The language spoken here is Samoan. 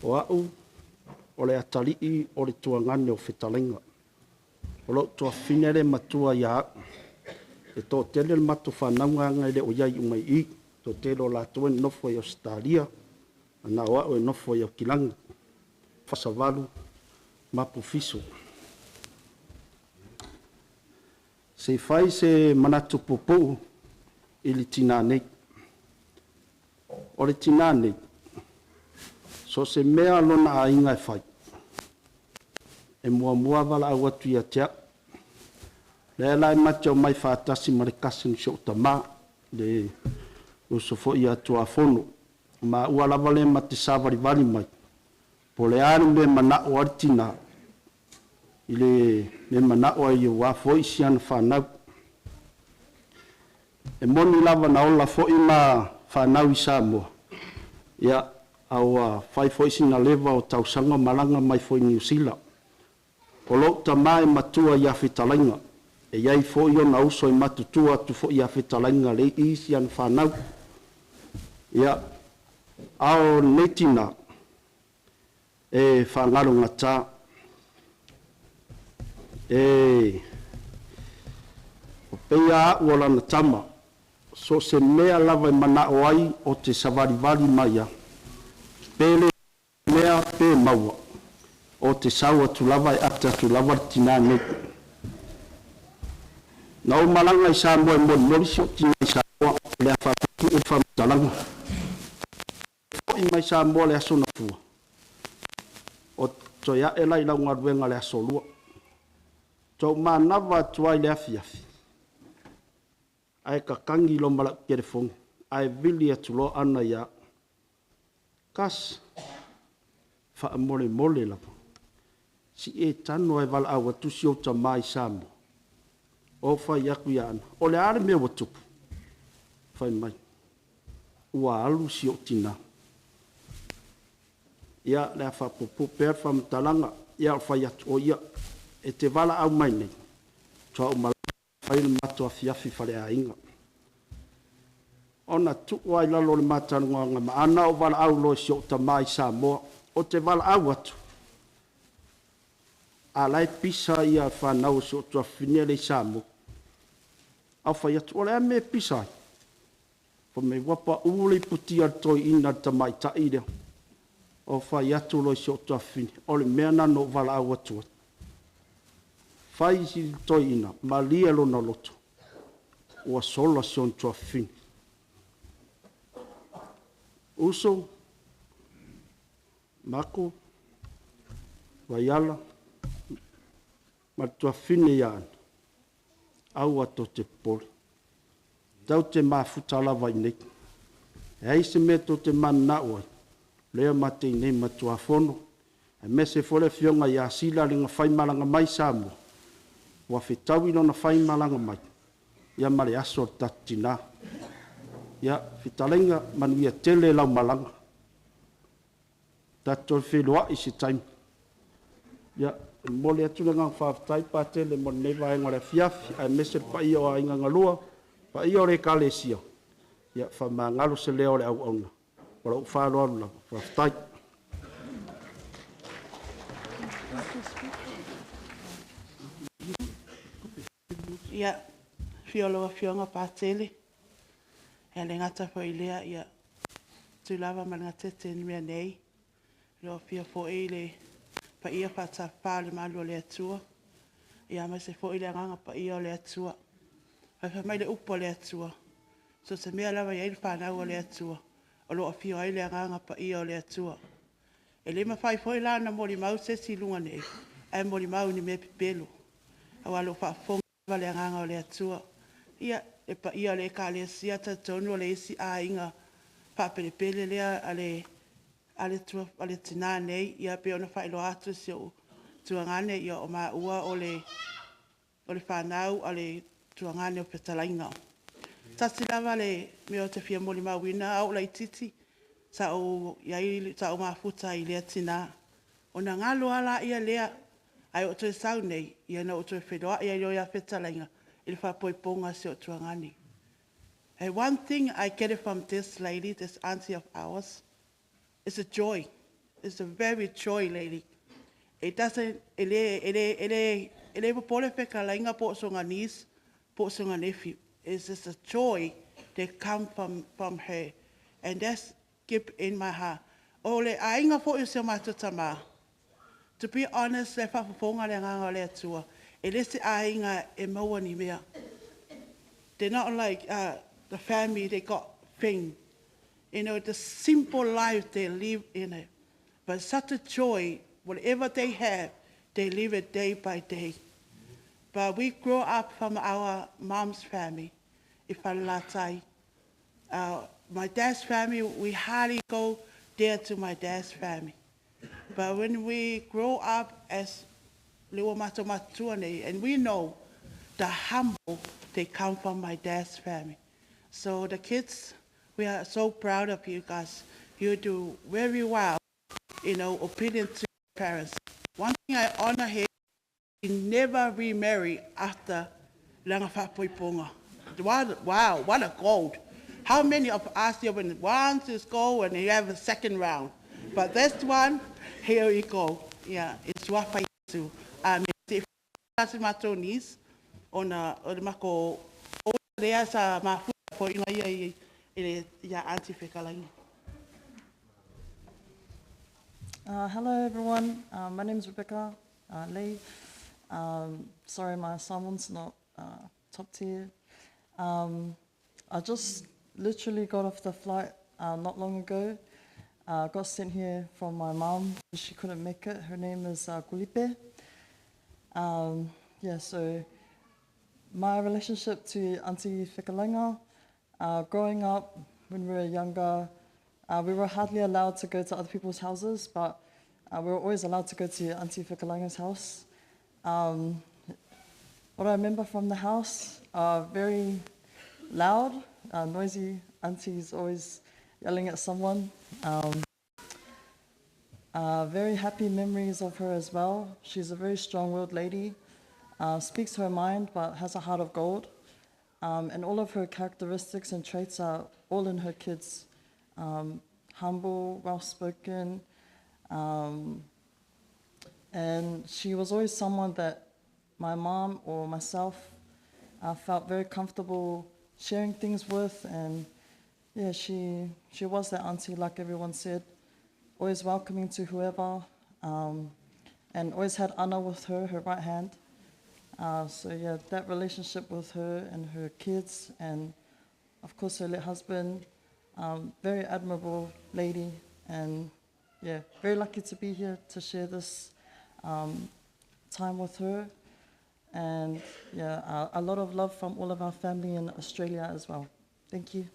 O a'u o le atalii o le tuagane o fetalaiga. O lo'u tuafafine lea e matua ia a'u. E toatele le matou fanauga aga e le o i ai uma i i. Toatele o latou e nonofo i Ausetalia, na o a'u e nofo i Aukilagi. Fasavalu Mapu Fiso. Se i fai se manatu puupuu i le tinā nei. O le tinā nei, so o se mea lona aiga e fai, e muamua valaau atu ia te a'u. Lea la e ma te omai faatasi ma le cousin o si o'u tamā, le uso foi ia Tuafono. Maua lava le ma te savalivali mai, po o le a le mea e mana'o ai le tinā, i le mea mana'o ai aua foi si ana fanau. E moni lava na ola foi ma fanau i Samoa, ia, a ua fai foi sina leva o tausaga o malaga mai foi i Niu Sila. O lo'u tamā e matua ia fetalaiga, e i ai foi ona uso e matutua atu foi ia fetalaiga le i si ana fanau. Ia, a o lenei tinā, e faagalogata, e pei a a'u o lana tama, so o se mea lava e mana'o ai o te savalivali mai a, pe le mea pe maua, o te sau atu lava e ate atu lava le tinā nei. Na ou malaga i Samoa e molimoli si o'u tinā i Samoa, o le a faapuupuu le faamatalaga. Fo'i mai Samoa le aso Gafua, o toe a'e la i lau galuega le aso Lua. Tou manava atu ai i le afiafi, ae tatagi loa ma la'u telefoni, ae vili atu loa Ana ia a'u. Kas, faamolemole lava, si e tago e valaau atu si ou tamā i Samoa. Ou fai atu ia Ana, o le a le mea ua tupu? Fai mai, ua alu si o'u tinā. Ia, le a faapuupuu pea le faamatalaga, ia o fai atu, o ia, e te valaau mai nei, faatoa ou malaga fai le matou afiafi faleaiga. Ona tuu lava i lalo o le ma talanoaga ma Ana ou valaau loa i si o'u tamā i Samoa. Ou te valaau atu, a o la e pisa fanau a si o'u tuafafine lea i Samoa. Ae ou fai atu, o le a le mea e pisa ai? Fai mai, ua pa'u le iputi a le toeaina i le tamaitai lea. Ou fai atu loa i si o'u tuafafine, o le mea lena na ou valaau atu ai. Fai si le toeaina, malie lona loto, ua sola si ona tuafafine. Uso, Mako, Vaiala, ma le tuafafine ia Ana, aua tou te popole. Tatou te mafuta lava i inei. E ai se mea tou te mananao ai, lea ma te i nei ma Tuafono, aemaise foi le afioga ia Sila le na faimalaga mai Samoa, ua fetaui lona faimalaga mai, ia ma le aso o le tatou tinā. Ia, fetalaiga, manuia tele lau malaga. Tatou toe feiloai i se taimi. Ia, e momoli atu le agaga faafetai Patele mo lenei vaega o le afiafi, aemaise le paia o aiga galua, paia o le Ekalesia, ia faamagalo se leo o le auauna. Ma lou faaaloalo lava. Faafetai. Ia, afio lau Afioga Patele, e le gata foi i lea, ia, tu lava ma le gatete i le mea nei, lo afio foi le paia faatafa o le malu o le Atua, ia aemaise foi le agaga paia o le Atua. Fai mai le upu a le Atua, so se mea lava e i ai le fanau a le Atua, o lo o afio ai le agaga paia o le Atua. E le mafai foi la ona molimau se isi i luga nei, ae molimau i ni mea pepelo, aua o lo o faafofoga le agaga o le Atua. Ia, le paia o le Ekalesia, talitonu o le isi aiga faapelepele lea a le tinā nei, ia pei ona faailoa atu e si ou tuagane, ia o maua o le fanau a le tuagane o fetalaiga. Tasi lava le mea ou te fia molimauina, a ou laitiiti, sa ou mafuta ai i lea tinā, ona galo lava lea, ae ou toe sau nei, ia na ou toe feiloai ai loa ia fetalaiga i le faaipoipoga a si ou tuagane. And one thing I get it from this lady, this auntie of ours, is a joy. Is a very joy lady. It doesn't, e le, e le, e le, e le popole Fetalaiga po o sona niece, po o sona nephew. It's just a joy that come from her. And that's keep in my heart. O le aiga foi o si o matou tama. To be honest, le faafofoga le agaga o le Atua. E le se aiga e maua ni mea. They're not like the family, they got thing. The simple life they live in it. But such a joy, whatever they have, they live it day by day. But we grow up from our mom's family, i Falelatai. My dad's family, we hardly go there to my dad's family. But when we grow up as le mato matua nei, and we know the humble, they come from my dad's family. So the kids, we are so proud of you guys. You do very well, obedient to your parents. One thing I honor him, he never remarry after lana faapuipuga. Wow, what a gold. How many of us even want to go and you have a second round? But this one, here we go. Yeah, it's wafa too. Se matou niece, ona o le mako o lea sa mafu fo ina ia i le ia Aunty Fetalaiga. Hello everyone, my name is Rebecca Lee. Sorry, my Samoan's not top tier. I just literally got off the flight not long ago. Got sent here from my mum. She couldn't make it. Her name is Kulipe. Yeah, so my relationship to Auntie Fetalaiga, growing up when we were younger, we were hardly allowed to go to other people's houses, but we were always allowed to go to Auntie Fetalaiga's house. What I remember from the house, very loud, noisy aunties always yelling at someone. Very happy memories of her as well. She's a very strong-willed lady, speaks her mind but has a heart of gold. And all of her characteristics and traits are all in her kids. Humble, well-spoken, and she was always someone that my mom or myself felt very comfortable sharing things with. And yeah, she was that auntie, like everyone said, always welcoming to whoever, and always had Anna with her, her right hand. So yeah, that relationship with her and her kids, and of course her late husband, very admirable lady, and yeah, very lucky to be here to share this time with her. And yeah, a lot of love from all of our family in Australia as well. Thank you.